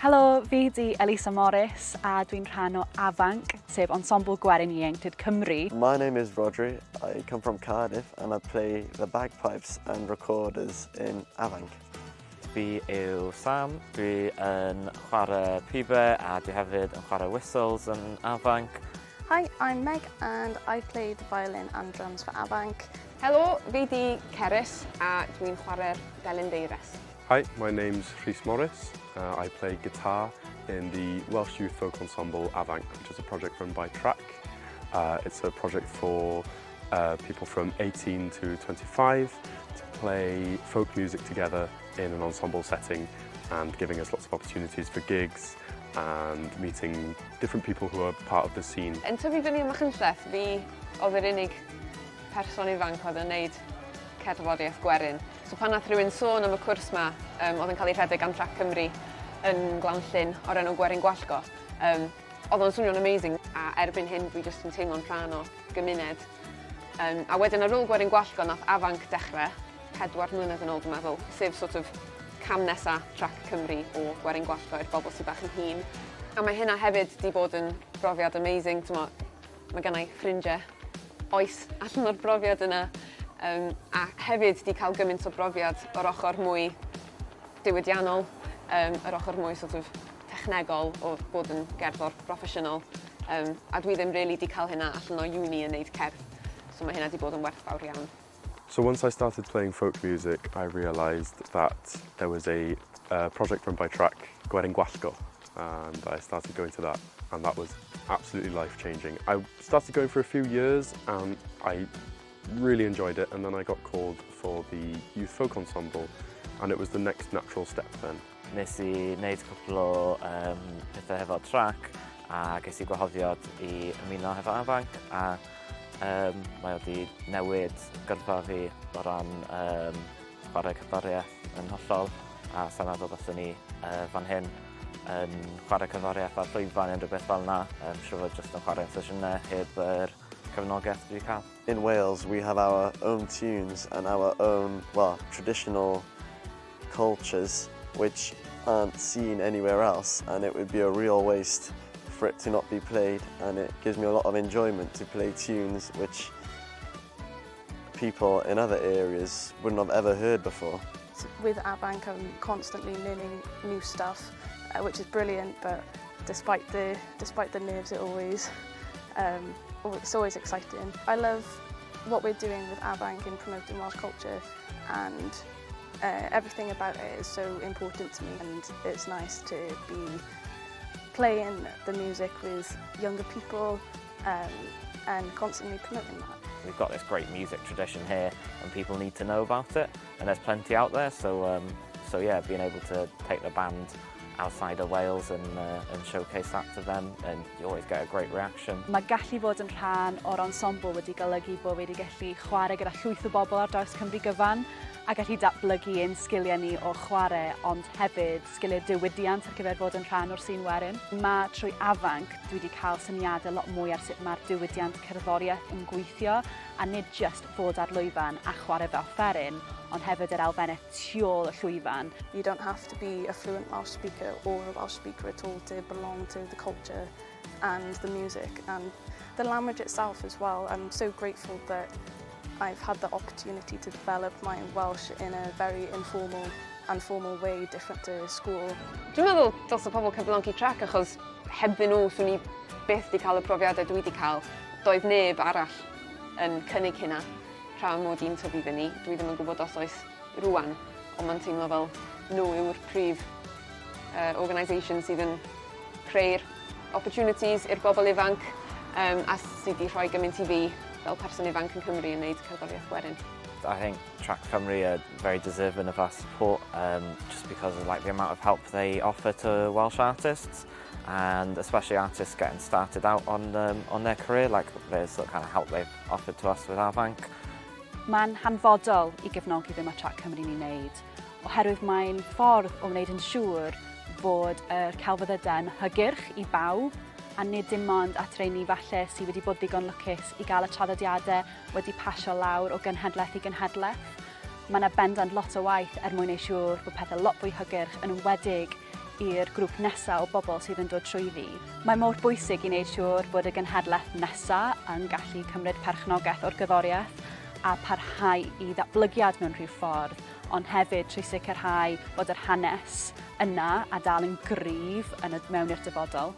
Helo, fi di Elisa Morris a dwi'n rhan o Afanc, sef Ensemble Gwerin Ieuenctid Cymru. My name is Rhodri, I come from Cardiff and I play the bagpipes and recorders in Afanc. Fi yw Sam, dwi yn chwarae pibe a dwi hefyd yn chwarae whistles yn Afanc. Hi, I'm Meg and I play the violin and drums for Afanc. Helo, fi di Cerys a dwi'n chwarae'r delyn deires. Hi, my name's Rhys Morris. I play guitar in the Welsh Youth Folk Ensemble Avanc, which is a project run by Trac. It's a project for people from 18 to 25 to play folk music together in an ensemble setting and giving us lots of opportunities for gigs and meeting different people who are part of the scene. Yn tyfu fyny ym Machynlleth, fi oedd yr unig person ifanc oedd yn neud cerddoriaeth gwerin. So pan nath rhywun sôn am y cwrs 'ma yym oedd yn cael ei rhedeg gan Trac Cymru yn Glan-llyn o'r enw Gwerin Gwallgo, yym oedd o'n swnio'n amazing a erbyn hyn dwi jyst yn teimlo'n rhan o gymuned. Yym a wedyn ar ôl Gwerin Gwallgo nath Afanc dechrau 4 mlynedd yn ôl dwi'n meddwl, sef sort of cam nesa Trac Cymru o Gwerin Gwallgo i'r bobl sydd bach yn hŷn. A mae hynna hefyd 'di bod yn brofiad amazing, t'mo', mae gennai ffrindiau oes allan o'r brofiad yna a hefyd 'di cael gymaint o brofiad o'r ochr mwy diwydiannol, yr ochr mwy sort of technegol o bod yn gerddor broffesiynol a dwi ddim really 'di cael hynna allan o uni yn neud cerdd, so mae hynna 'di bod yn werthfawr iawn. So once I started playing folk music, I realised that there was a project run by Trac, Gwerin Gwallgo, and I started going to that, and that was absolutely life-changing. I started going for a few years, and I really enjoyed it, and then I got called for the Youth Folk Ensemble, and it was the next natural step then. Nes i wneud cwpl o pethau hefo Trac a ges i gwahoddiad i ymuno hefo Afanc a mae o wedi newid gyrfa fi o ran chwarae cerddoriaeth yn hollol a sa'n meddwl byswn ni fan hyn yn chwarae cerddoriaeth ar llwyfan unrhyw beth fel yna. Siŵr fod jyst yn chwarae yn sesiynau heb yr cefnogaeth dwi wedi cael. In Wales we have our own tunes and our own, well, traditional cultures which aren't seen anywhere else, and it would be a real waste for it to not be played, and it gives me a lot of enjoyment to play tunes which people in other areas wouldn't have ever heard before. With Afanc, I'm constantly learning new stuff, which is brilliant, but despite the nerves, it's always exciting. I love what we're doing with Afanc in promoting Welsh culture, and everything about it is so important to me, and it's nice to be playing the music with younger people and constantly promoting that. We've got this great music tradition here and people need to know about it, and there's plenty out there, so yeah, being able to take the band outside of Wales and showcase that to them, and you always get a great reaction. Mae gallu bod yn rhan o'r ensemble wedi golygu bod wedi gallu chwarae gyda llwyth o bobl ar draws Cymru gyfan a gallu datblygu ein sgiliau ni o chwarae, ond hefyd sgiliau diwydiant ar gyfer bod yn rhan o'r sîn werin. Mae trwy Afanc dwi wedi cael syniadau lot mwy ar sut mae'r diwydiant cerddoriaeth yn gweithio a nid just fod ar lwyfan a chwarae fe offeryn, ond hefyd yr elfennau tu ôl y llwyfan. You don't have to be a fluent Welsh speaker or a Welsh speaker at all to belong to the culture and the music and the language itself as well. I'm so grateful that I've had the opportunity to develop my Welsh in a very informal and formal way, different to school. Dwi'n meddwl dylse pobl cefnogi Trac achos hebddyn nhw swn i byth 'di cael y profiadau dwi 'di cael. Doedd neb arall yn cynnig hynna tra mod i'n tyfu fyny. Dwi ddim yn gwybod os oes rwan, ond mae'n teimlo fel nhw yw'r prif organisation sydd yn creu'r opportunities i'r bobl ifanc a sydd wedi rhoi gymaint i fi fel person ifanc yn Cymru yn neud cerddoriaeth gwerin. I think Trac Cymru are very deserving of our support just because of, like, the amount of help they offer to Welsh artists and especially artists getting started out on their career, like the sort of kind of help they've offered to us with Afanc. Mae'n hanfodol i gefnogi be mae Trac Cymru'n ei wneud, oherwydd mae'n ffordd o wneud yn siŵr fod yr celfyddydau'n hygyrch i bawb a nid dim ond at rheini falle sydd wedi bod ddigon lwcus i gael y traddodiadau wedi pasio lawr o genhedlaeth i genhedlaeth. Mae yna bendant lot o waith er mwyn ei siŵr bod pethau lot fwy hygyrch, yn enwedig i'r grŵp nesaf o bobl sydd yn dod trwyddi. Mae mor bwysig i wneud siŵr bod y genhedlaeth nesaf yn gallu cymryd perchnogaeth o'r gerddoriaeth a parhau i ddatblygiad mewn rhyw ffordd, ond hefyd trwy sicrhau bod yr hanes yna a dal yn gryf yn y, mewn i'r dyfodol.